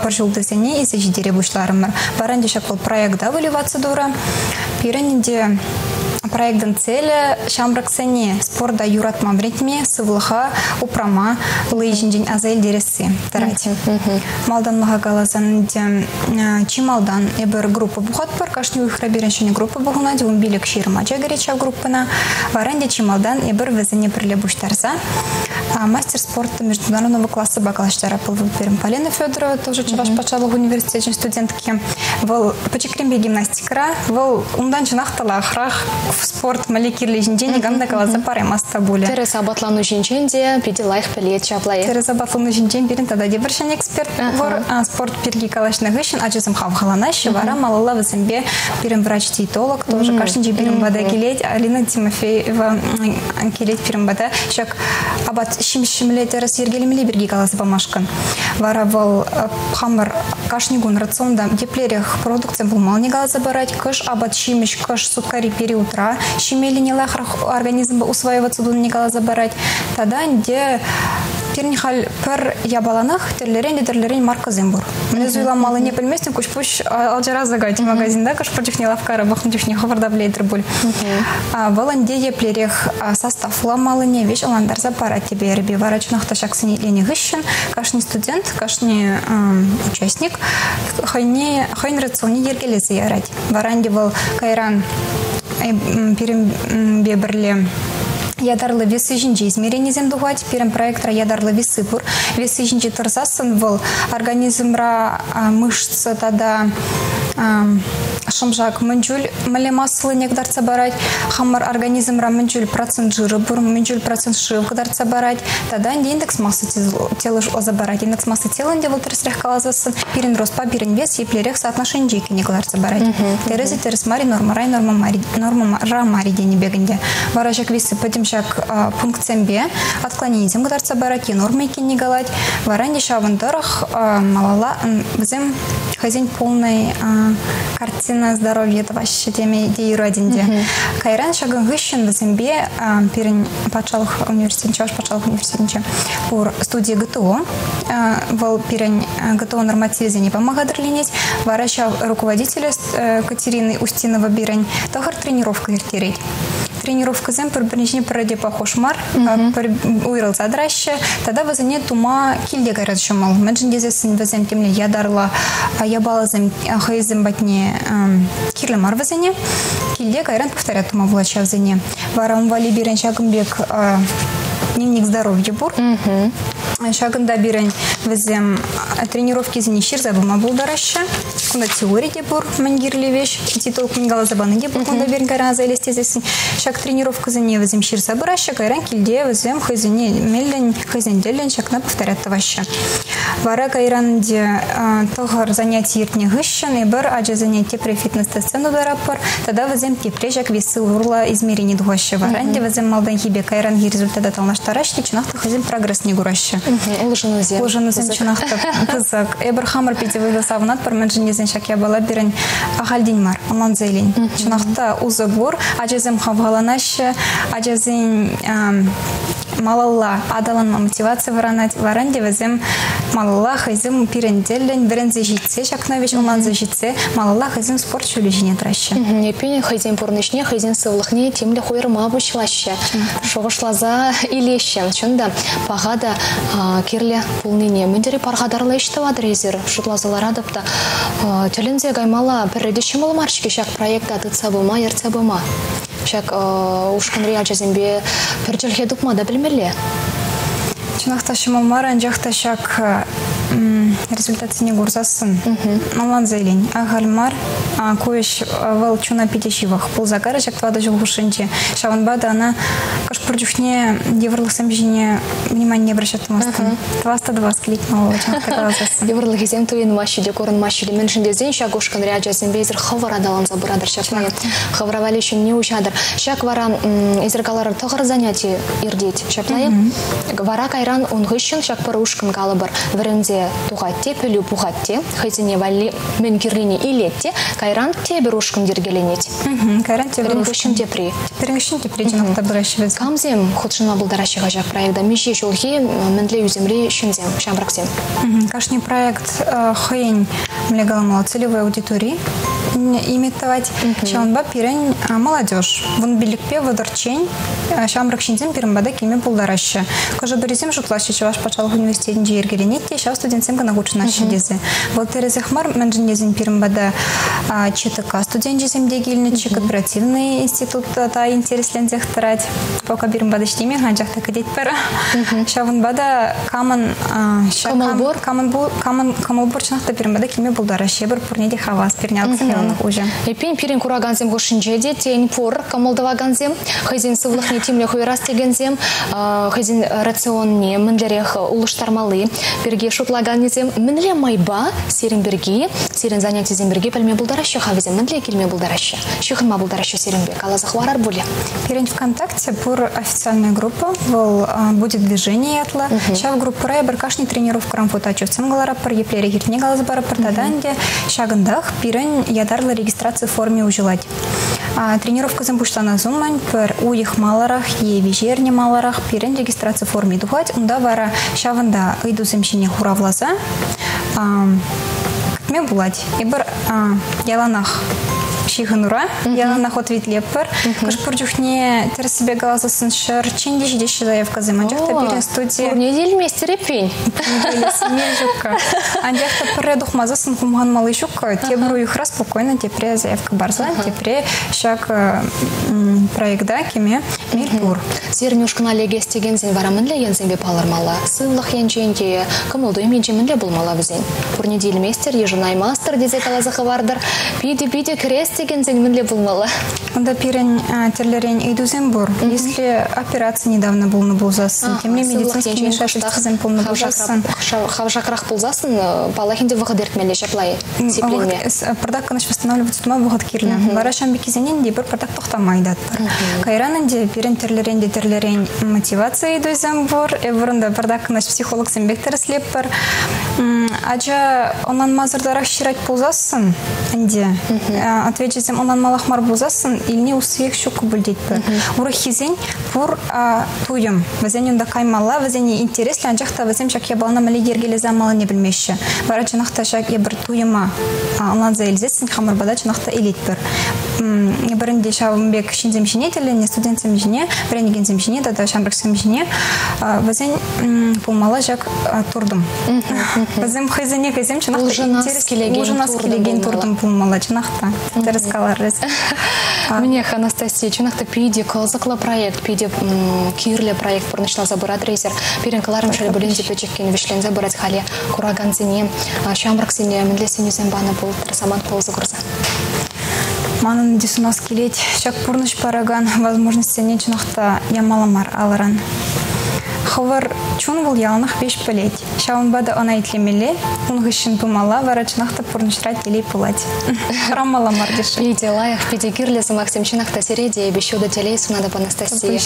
пӗр ҫултисене илсе ҫитере пуҫларӑмӑр. Вара ӗнтӗ ҫак вӑл проекта выливаться турӑ. Пирӗн ӗнтӗ проектӑн целӗ ҫамрӑксене спорта юратма вӗрентме, сывлӑха упрама лӑй ҫинчен аса илтересси тӑрать. Малтанлӑха каласан ӗнтӗ чи малтан эпир группа пухатпӑр. Кашни уйӑхра пирӗн ҫӗнӗ группа пухӑнать. 15 ҫырма ача кӗрет ҫав группӑна. Вара ӗнтӗ чи малтан эпир вӗсене пӗрле пуҫтарса мастер спорта международного классӑпа калаҫтаратпӑр. Пирӗн Полина Федорова тоже Чӑваш патшалӑх университечӗн студентки. Вӑл пӗчӗкренпе гимнастикӑра. Вӑл унтан чӑнах та лайӑхрах спорт мӗнле кирлӗ ҫинчен никам та каласа параймасть та пулӗ. Тӗрӗс апатлану ҫинчен те питӗ лайӑх пӗлет ҫапла. Тӗрӗс апатлану ҫинчен пирӗн тата тепӗр ҫӗнӗ эксперт пур. Спорт пирки калаҫнӑ хыҫҫӑн ачасем хавхаланаҫҫӗ, вара малалла вӗсемпе пирӗн врач-диетолог тоже кашнинче пирӗн пата килет. Алина Тимофеева килет пирӗн пата. Ҫак апат ҫимӗҫ-ҫимле тӗрӗс йӗркелемелли пирки каласа памашкӑн. Вара вӑл хамӑр кашни кун рационта еплерех продуктсем пулмаллине каласа парать. Кӑш апат-ҫимӗҫ, кӑш суткари периодра ҫимеллине лайӑхрах организмпа усваиваться тунине каласа парать. Тата ӗнтӗ пирӗн халь пӗр япаланах тӗрлӗрен те тӗрлӗрен маркӑсем пур. Мӗне суйламаллине пӗлместӗн, куҫ-пуҫ алчара закать магазинта, кӑш-пӗр чухне лавккара пӑхнӑ чухне хӑвӑрта пӗлетӗр пуль. Вӑл ӗнтӗ еплерех состав вуламаллине веҫ ӑнлантарса парать тепе эрпе. Вара чӑнах та ҫаксене итленӗ хыҫҫӑн кашни студент, кашни участник хӑйне хӑйӗн рационне йӗркелесе ярать. Вара ӗнтӗ вӑл кайран пирӗнпе пӗрле ятарлӑ весы ҫинче измеренисем тухать. Пирӗн проектра ятарлӑ весы пур. Весы ҫинче тӑрсассӑн вӑл организмра мышца тата шӑмшак мӗн чуль мӗнле массӑллине кӑтартса парать. Хамӑр организмра мӗн чуль процент жира пур, мӗн чуль процент шыв кӑтартса парать. Тата ӗнтӗ индекс массы тела шутласа парать. Индекс массы тела ӗнтӗ вӑл тӗрӗсрех каласассӑн пирӗн ростпа пирӗн вес еплерех соотношенинче иккенне кӑларса парать. Тӗрӗсӗ тӗрӗс мар-и, нормӑра норма мар-и тенӗ пек ӗнтӗ. Вара ҫак весе пӗтӗм ҫак пунктсемпе отклоненисем кӑтартса парать, е норма иккенне калать. Вара ӗнтӗ ҫавӑн тӑрӑх малалла вӗсем хӑйсен полный картина здоровья тӑваҫҫӗ теме те юрать ӗнтӗ. Кайран ҫакӑн хыҫҫӑн вӗсемпе пирӗн патшалӑх университетӗнче, Чӑваш патшалӑх университетӗнче пур студия ГТО. Вӑл пирӗн ГТО нормативӗсене пама хатӗрленет. Вара ҫав руководителӗ Катерина Устинова пирӗн тӑхӑр тренировка ирттерет. Тренировкӑсем пӗр-пӗрин ҫине пӗрре те похож мар, пӗр уйрӑлса тӑраҫҫӗ. Тата вӗсене тума килте кайран ҫӑмӑл. Мӗншӗн тесессӗн вӗсем темле ятарлӑ япаласем хӑйсем патне кирлӗ мар вӗсене. Килте кайран повторять тума пулать ҫавсене. Вара ун валли пирӗн ҫакӑн пек дневник здоровья пур. Ҫакӑнта пирӗн Вӗсем тренировкисене ҫырса пыма пултараҫҫӗ. Кунта теори те пур, мӗн кирлӗ веҫ, титул мӗн каласа пани те пур кунта пирӗн кайран аса илес тесессӗн. Ҫак тренировкӑсене вӗсем ҫырса пыраҫҫӗ, кайран килте вӗсем хӑйсене меллӗн, хӑйсен тӗллӗн ҫакна повторять тӑваҫҫӗ. Вара кайран ӗнтӗ тӑхӑр заняти иртнӗ хыҫҫӑн эпир ачасене тепре фитнес-тестсем тутаратпӑр тата вӗсем тепре ҫак весы урлӑ измерени тухаҫҫӗ. Вара ӗнтӗ вӗсем малтанхипе кайранхи результата танлаштараҫҫӗ те чӑнах та хӑйсен прогресне кураҫҫӗ. Улшӑнусем. Улшӑнусем чӑнах та пысӑк. Эпир хамӑр питӗ вӑйлӑ савӑнатпӑр, мӗншӗн тесен ҫак япала пирӗн ахальтен мар, ӑнланса илен. Чӑнах та усӑ пур. Ачасем хавхаланаҫҫӗ, ачасен малалла аталанма мотиваци вӑранать. Вара ӗнтӗ вӗсем малалла хӑйсем пирӗн тӗллӗн вӗренсе ҫитсе, ҫакна веҫ ӑнланса ҫитсе малалла хӑйсем спорт ҫулӗ ҫине тӑраҫҫӗ. Эппин, хӑйсен пурнӑҫне, хӑйсен сывлӑхне тимлӗх уйӑрма пуҫлаҫҫӗ, шухӑшласа илеҫҫӗ. Чӑн та, паха та кирлӗ пулнине. Мӗн тери пархатарлӑ ӗҫ тӑватӑр эсир, шутласа ларатӑп та. Тӗлӗнсе каймалла, пӗрре те ҫӑмӑл мар-ҫке ҫак проекта тытса пыма, ертсе пыма. Ҫак ушкӑнри ачасемпе пӗр чӗлхе тупма та пӗлмелле. Чӑнах та ҫӑмӑл мар, анчах та ҫак результатсене курсассӑн ӑнланса илен. Ахаль мар, ку ӗҫ вӑл чуна питӗ ҫывӑх пулса карӗ ҫак 4 ҫул хушшинче. Ҫавӑнпа та ӑна хӑш-пӗр чухне йывӑрлӑхсем ҫине внимание обращать тумастӑн. Тӑвас та тӑвас килет малалла, чӑнах та каласассӑн. Йывӑрлӑхӗсем туйӑнмаҫҫӗ те курӑнмаҫҫӗ те. Мӗншӗн тесен ҫак ушкӑнри ачасемпе эсир хӑвӑр аталанса пыратӑр ҫапла. Хӑвӑра валли ҫӗнни уҫатӑр. Ҫак вара эсир каларӑр тӑхӑр заняти иртет ҫапла-и? Вара кайран ун хыҫҫӑн ҫак пӗр ушкӑн калӑпӑр вӗренсе тухать те, пӗлӳ пухать те, хӑйсене валли мӗн кирлине илет те, кайран тепӗр ушкӑн йӗркеленет. Кайран тепӗр Пӗрин хыҫҫӑн тепри. Пӗрин хыҫҫӑн тепри чӑнах та пыраҫҫӗ вӗсем. Камсем хутшӑнма пултараҫҫӗ-ха ҫак проекта? Миҫе ҫулхи, мӗнле ӳсӗмри ҫынсем, ҫамрӑксем? Кашни проект хӑйӗн, мӗнле каламалла, целевой аудитори имитовать. Ҫавӑнпа пирӗн молодежь 15-пе вӑтӑрччен ҫамрӑк ҫынсем пирӗн пата килме пултараҫҫӗ. Хӑшӗ-пӗрисем шутлаҫҫӗ Чӑваш патшалӑх университетӗнче йӗркеленет те ҫав студентсем кӑна хутшӑнаҫҫӗ тесе. Вӑл тӗрӗсех мар, мӗншӗн тесен пирӗн пата ЧТК студенчӗсем те килнӗччӗ, кооперативный институт та интересленсех тӑрать. Пока пирӗн пата ӗҫлеме, анчах та кӗтетпӗр. Ҫавӑнпа та камӑн кӑмӑл пур, камӑн кӑмӑл пур чӑнах та пирӗн пата килме пултараҫҫӗ. Эпир пурне те хавас, пирӗн алӑксем яланах уҫӑ. Эппин, пирӗн куракансем хушшинче те тен пур кӑмӑл тӑвакансем, хӑйсен сывлӑхне тимлӗх уйӑрас текенсем, хӑйсен рационне мӗнлерех улӑштармалли пирки шутлаканнисем мӗнле майпа сирӗн пирки, сирӗн занятисем пирки пӗлме пултараҫҫӗ-ха вӗсем, мӗнле килме пултараҫҫӗ, ҫыхӑнма пултараҫҫӗ сирӗнпе, каласа хӑварар пулӗ. Пирӗн ВКонтакте пур официальная группа, вӑл «Будет движение» ятлӑ. Ҫав группӑра эпир кашни тренировкӑран фотоотчетсем кӑларатпӑр, еплерех иртни каласа паратпӑр тата ӗнтӗ ҫакӑнтах пирӗн ятарлӑ регистраци форми уҫӑлать. Тренировкӑсем пуҫланас умӗн пӗр уйӑх маларах е виҫӗ эрне маларах пирӗн регистраци форми тухать. Унта вара ҫавӑнта ыйтусем ҫине хуравласа кӗтме пулать. Эпир яланах ҫыхӑнура, яланах ответлетпӗр. Хӑш-пӗр чухне тӗрӗссипе каласассӑн ҫӗрччен те ҫитеҫҫӗ заявкӑсем. Анчах та пирӗн студие... Пурне те илместӗр эппин. Ҫукка. Анчах та пӗрре тухмасассӑн хумханмалли ҫукка. Тепӗр уйӑхра спокойно тепре заявка парса, тепре ҫак проекта кӗме мел пур. Сирӗн ушкӑна лекес текенсен вара мӗнле енсемпе палӑрмалла? Сывлӑх енчен те, кӑмӑл-туйӑм енчен мӗнле пулмалла вӗсен? Пурне те илместӗр, йышӑнаймастӑр тесе каласа хӑвартӑр. Питӗ-питӗ кӗрес текенсен мӗнле пулмалла? Унта пирӗн тӗрлӗрен ыйтусем пур. Если операци недавно пулнӑ пулсассӑн, темле медицинский вмешательствосем пулнӑ пулсассӑн. Хавшакрах пулсассӑн, паллах ӗнтӗ вӑхӑт иртмелле ҫапла сипленме. Пӑртак кӑна восстанавливаться тума вӑхӑт кирлӗ. Вара ҫам пеккисене ӗнтӗ эпир пӑртак тӑхтама ыйтатпӑр. Кайран ӗнтӗ пирӗн тӗрлӗрен те тӗрлӗрен мотиваци ыйтусем пур. Эпир унта пӑртак кӑна психологсем пек тӗрӗслетпӗр. Ача ӑнланмасӑртарах ҫырать пулсассӑн ӗнтӗ, отвечӗсем ӑнланмаллах мар пулсассӑн илни уссиех ҫук пуль тетпӗр. Урӑххисен пур туйӑм. Вӗсен унта каймалла, вӗсене интереслӗ, анчах та вӗсем ҫак япалана мӗнле йӗркелесе ямаллине пӗлмеҫҫӗ. Вара чӑнах та ҫак эпир туйӑма ӑнланса илсессӗн хамӑр пата чӑнах та илетпӗр. Эпир ҫавӑн пек ҫынсем ҫине тӗлленнӗ, студентсем ҫине, вӗренекенсем ҫине тата ҫамрӑксем ҫине вӗсен пулмалла ҫак туртӑм. Вӗсем хӑйсене хӑйсем чӑнах та улшӑнас килекен туртӑм пулмалла, чӑнах та. Тӗрӗс каларӗс. Мӗнех, Анастасия, чӑнах та питӗ кӑсӑклӑ проект, питӗ кирлӗ проект пурнӑҫласа пырать эсир. Пирӗн кӑларӑм шел пулин те пӗчӗккӗн вӗҫленсе пырать халӗ. Куракансене, ҫамрӑксене мӗнле сӗнӳсем панӑ пултӑр самант пулса курса? Манӑн те сунас килет. Ҫак пурнӑҫ паракан возможностьсене чӑнах та ямалла мар алӑран. Хӑвӑр чун вӑл яланах веҫ пӗлет. Ҫавӑнпа та ӑна итлемелле, ун хыҫҫӑн пымалла, вара чӑнах та пурнӑҫра телей пулать. Хӑрамалла мар тесшӗн. Питӗ лайӑх, питӗ кирлӗ сӑмахсем. Чӑнах та сире те эпӗ ҫутӑ телей сунатӑп, Анастасия.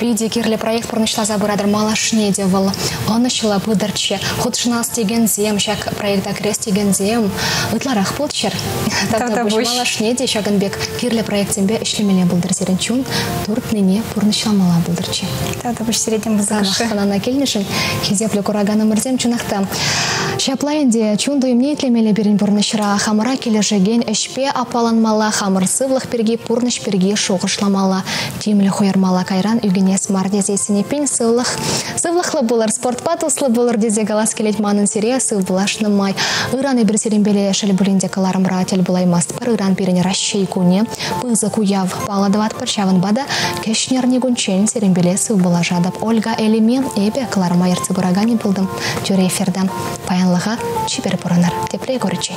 Питӗ кирлӗ проект пурнӑҫласа пыратӑр. Малашне те вӑл ӑнӑҫлӑ пытӑрччӗ. Хутшӑнас текенсем, ҫак проекта кӗрес текенсем ытларах пулччӑр. Тавтапуҫ. Малашне те ҫакӑн пек кирлӗ проектсемпе ӗҫлемелле пултӑр сирӗн чун туртнине пурнӑҫламалла пултӑрччӗ. Тавтапуҫ сире тем пысӑкӑшшӗ. Хӑнана килнӗшӗн хисеплӗ кураканӑмӑрсем чӑнах та ҫапла ӗнтӗ чун туйӑмне итлемелле пирӗн пурнӑҫра хамӑра килӗшекен ӗҫпе аппаланмалла, хамӑр сывлӑх пирки, пурнӑҫ пирки шухӑшламалла, тимлӗх уйӑрмалла кайран ӳкӗнес мар тесессӗн эппин сывлӑх сывлӑхлӑ пулӑр, спортпа туслӑ пулӑр тесе калас килет манӑн сире сывпуллашнӑ май. Ыран эпир сирӗнпеле шел пулин те кӑларӑмра тӗл пулаймастпӑр. Ыран пирӗн Раҫҫей кунӗ, пысӑк уяв паллӑ тӑватпӑр. Ҫавӑнпа та кӗҫнерникунччен сирӗнпеле сывпуллашатӑп. Ольга Элиме эпӗ кӑларӑма ертсе пыраканӗ пултӑм. Тӳрӗ эфирта паянлӑха чипер пурӑнӑр. Тепре куриччен.